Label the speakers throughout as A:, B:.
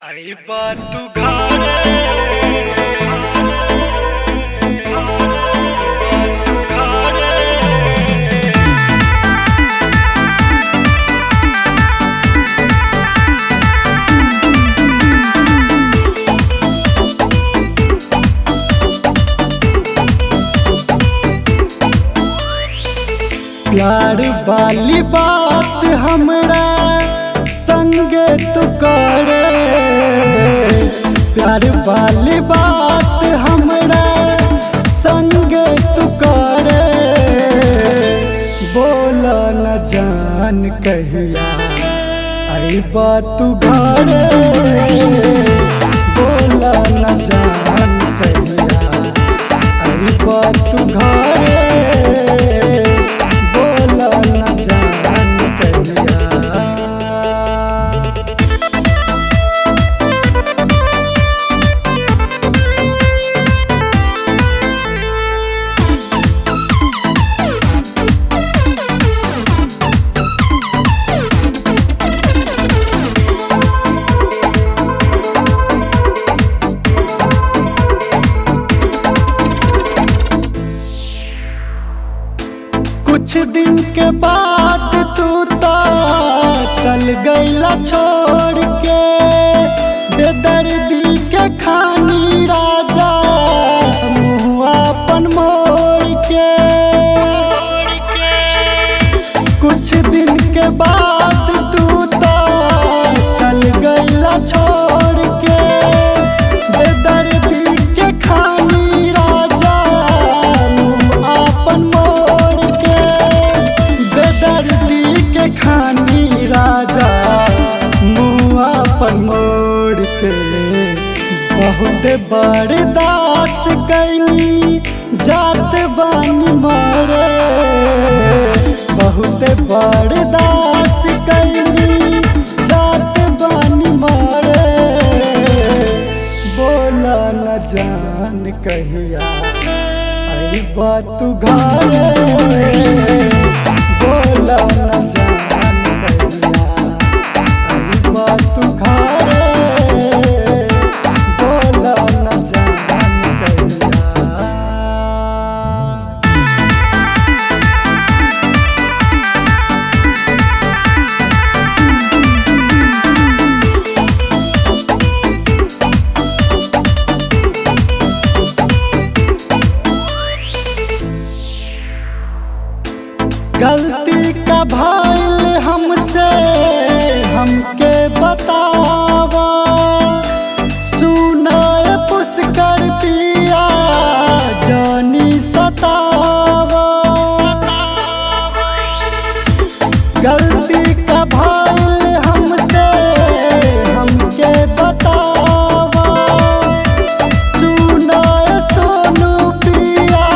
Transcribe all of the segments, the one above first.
A: अइबा तू घरे तू घरे। प्यार वाली बात हमरा संगे तू करे, प्यार वाली बात हमरा संगे तू करे। बोल न जान कहिया अइबा तू घरे, बोल न जान कहिया अइबा तू घरे, बोल न जान कहिया। कुछ दिन के बाद तू तो चल गईला छोड़ के, बेदर्दी के खानी राजा मुँह अपन मोड़ के। कुछ दिन के बाद तू तो चल गईला छोड़ के, बेदर्दी के खानी राजा मुँह अपन मोड़ के, बेदर्दी के खानी राजा मुँह अपन मोड़ के। बहुत बर्दाश्त कैनी जात बानी मारे, बहुत बर्दाश्त कैनी जात बानी मारे। बोल न जान कहिया अइबा तू घरे, बोल न जान कहिया अइबा तू घरे, बोल न जान कहिया। गलती का भइल हमसे हमके बतावा, सुनाए पुष्कर पिया जानी सतावा। गलती का भइल हमसे हमके बतावा, सुनाए सोनू पिया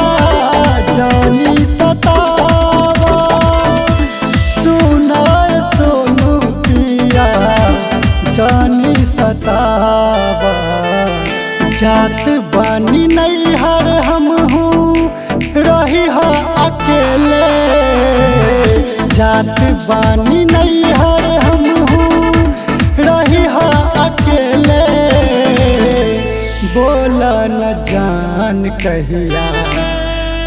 A: जानी सतावा। सुनाए सोनू पिया जानी सतावा। जात बानी नैहर हम हूँ रही हा अकेले, जात बानी नैहर हम हूँ रही हा अकेले। बोल न जान कहिया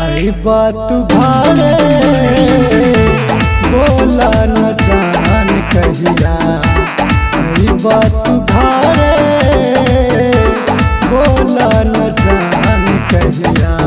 A: अइबा तू घरे, बोल न जान कहिया अइबा तू घरे, बोल न जान कहिया।